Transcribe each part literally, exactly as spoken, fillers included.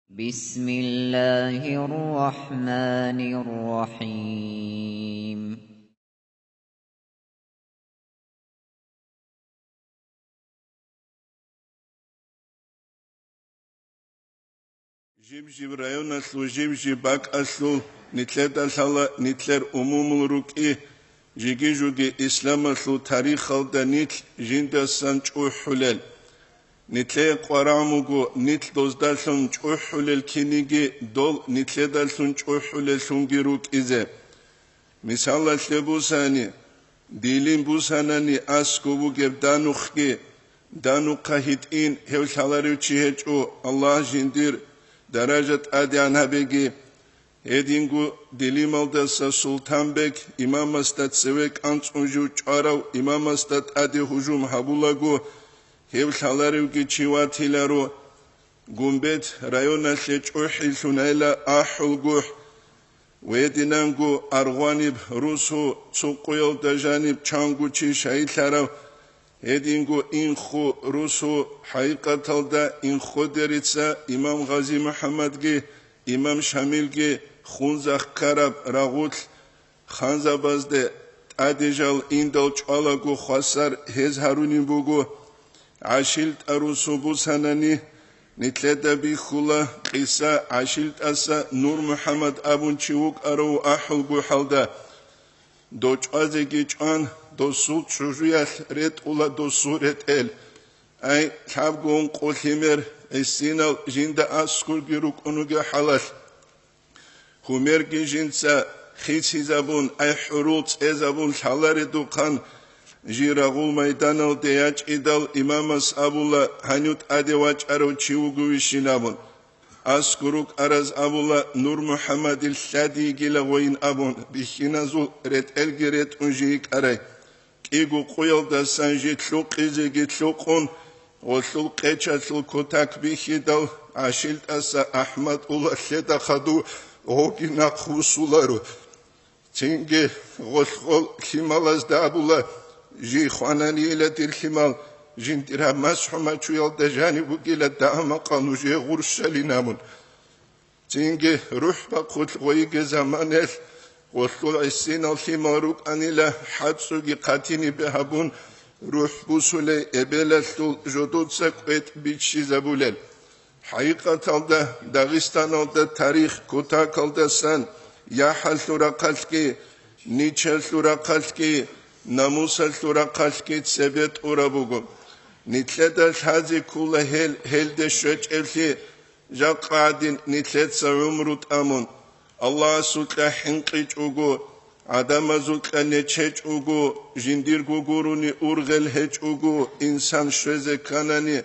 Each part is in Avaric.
بسم الله الرحمن الرحيم. Жиб-жиб районалъул, жиб-жиб бакӀалъул нилъеда лъала нилъер умумул рукӀи, жиги-жуги исламалъул тарихалда нилъ жиндасан чӀухӀулел. Нилъее къварагӀ буго нилъ доздалъун чӀухӀулел киниги, дол нилъедалъун чӀухӀулеллъунги рукӀизе. Мисалалъе бусани, дилин бусанани аскӀов бугеб Данухъги, Данухъа гьитӀин гьев лъаларев чи гьечӀо, Аллагь жиндир даража тӀадегӀан гьабеги. Гьединго Дилималдаса Султанбек имамасда цеве кӀанцӀун жив чӀварав имамасда тӀаде гьужум гьабулаго, гьев лъаларевги чи ватиларо. Гумбет районалъе чӀухӀилъунайила АхӀулгухӀ. Гьединанго Аргъваниб русу цо къуялда жаниб чанго чи шайилъарав, гьединго Инхо русу, хӀакъикъаталда Инходерица имам Гъази-МухӀаммадги имам Шамилги Хунзахъ ккараб рагъулъ ханзабазде тӀаде жал индал чӀвалаго хвасар гьез гьарунин буго. ГӀашилтӀа русу бусанани, нилъеда бихьула къиса ГӀашилтӀаса Нур МухӀаммад абун чи вукӀарав АхӀулгухӀалда. Дов чӀвазеги чӀван, досул чӀужуялъ ретӀула досул ретӀел. Ай, лъабго-ункъо лъимер гӀисинал жинда аскӀорги рукӀунуги хӀалалъ. Гьумерги жинца хисизабун, ай хӀурул цӀезабун лъаларедухъан, жий рагъул майданалде ячӀидал имамас абула, гьанив тӀаде вачӀарав чи вугевищин абун. АскӀор рукӀараз абула, Нур МухӀаммадил лъади йигила гъойин абун, бихьиназул ретӀелги ретӀун жий йикӀарай. КӀиго къуялдасан жий лъукъизеги лъукъун, гъолъул къечалъул кутак бихьидал, ГӀашилтӀаса АхӀмад ула лъеда хадув гъоги нахъвуссуларо. Цинги гъолъ-гъол лъималазда абула, жий хвананийила дир лъимал, жиндир гьаб масхӀу мачуялда жаниб бугила дагьа-макъал нужее гъурщалин абун. Цинги рухӀ бахъулъ гъойиги заманаялъ гъолъул гӀисинал лъимал рукӀанила, хӀацӀцӀуги хъатинибе гьабун, рухӀ бусулей эбелалъул жодоца кӀветӀ биччизабулел. ХӀакъикъаталда, Дагъистаналда тарих кутакалдасан яхӀалъул рахъалъги, ничалъул рахъалъги, намусалъул рахъалъги цебе тӀураб буго. Нилъеда лъазе ккола гьел, гьелде щвечӀеблъи, жакъа гӀадин нилъеца гӀумру тӀамун, Аллагьасукьа хӀинкъичӀого, гӀадамазукьа нечечӀого, жиндирго гурони ургъел гьечӀого, инсан щвезе кканани,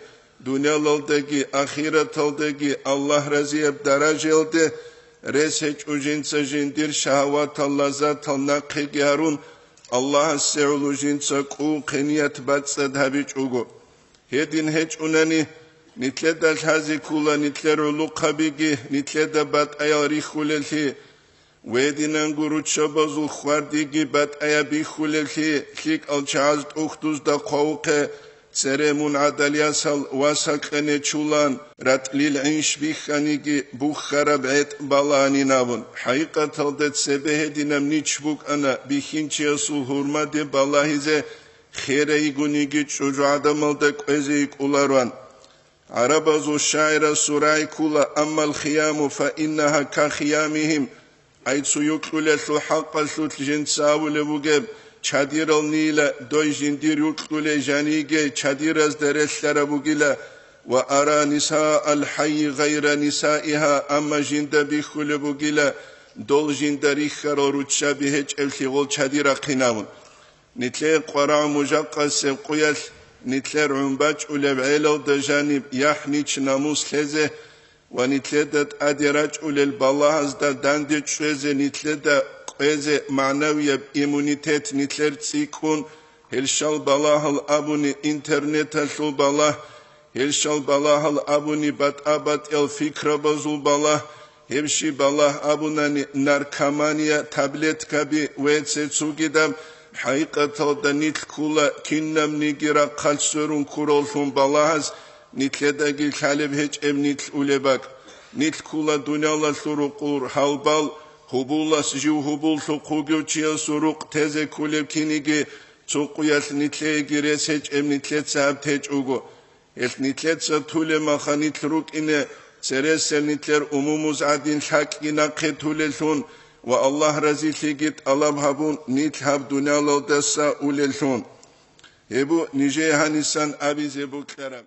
дуниялалдаги ахираталдаги Аллагь разияб даражаялде рес гьечӀо жинца жиндир шагьаватал, лаззатал нахъеги гьарун, Аллагьасе гӀоло жинца кӀувухъе ният бацӀцӀад гьабичӀого. Гьедин гьечӀунани, нилъеда лъазе ккола нилъер гӀулухъабиги нилъеда батӀаял рихьулеллъи, гьединанго руччабазул хвардиги батӀаяб бихьулеллъи, лъикӀал чагӀаз тӀухьдузда хъвавухъе цере мун гӀадал ясал васакьа нечулан, ратӀлил гӀинш бихьаниги бухьараб гӀетӀ балагьанин абун. ХӀакъикъаталда цебе гьединаб нич букӀана бихьинчиясул гьурмаде балагьизе, херай йигониги чӀужугӀадамалда кӀвезе йикӀулароан. ГӀарабазул шагӀирас сурай ккола: «Аммал хияму фа иннаха ка хиямихим». Ай цо юкьулелъул хӀакъалъулъ жинца абулеб бугеб, чадирал нила дой жиндир юкьулей жаниге чадиразда релълъараб бугила, ва ара нисаал хӀайи гъайра нисаиха, амма жинда бихьулеб бугила, дол жинда рихьарал руччаби гьечӀеблъи гъол чадирахъин абун. Нилъее къварагӀ мужахъасеб къуялъ, нилъер гӀун бачӀулеб гӀелалда жаниб яхӀ-нич-намус лъезе ва нилъеда тӀаде рачӀулел балагьазда данде чӀвезе, нилъеда кьвезе магӀнавияб иммунитет нилъер цӀикӀкӀун, гьел щал балагьал абуни интернеталъул балагь, гьел щал балагьал абуни батӀа-батӀиял пикрабазул балагь, гьеб щиб балагь абунани наркомания, таблеткаби ва цецугидаб, хӀакъикъаталда нилъ ккола кинабниги рахъалъ сверун ккураллъун балагьаз, нилъедаги лъалеб гьечӀеб нилъ улеб бакӀ. Нилъ ккула дуниялалъул рукъур гьалбал, гьубулас жив гьубуллъухъ вугев чиясул рукъ тезе кколеб киниги цо къуялъ нилъееги рес гьечӀеб нилъеца гьаб течӀого. Гьелъ нилъеца тулеб маха нилъ рукӀине цересел нилъер умумуз гӀадин лъакӀги нахъе тулеллъун ва Аллагь разилъиги тӀалаб гьабун нилъ гьаб дуниялалдаса улеллъун. Гьеб бу нижее гьанисан абизе бокьараб.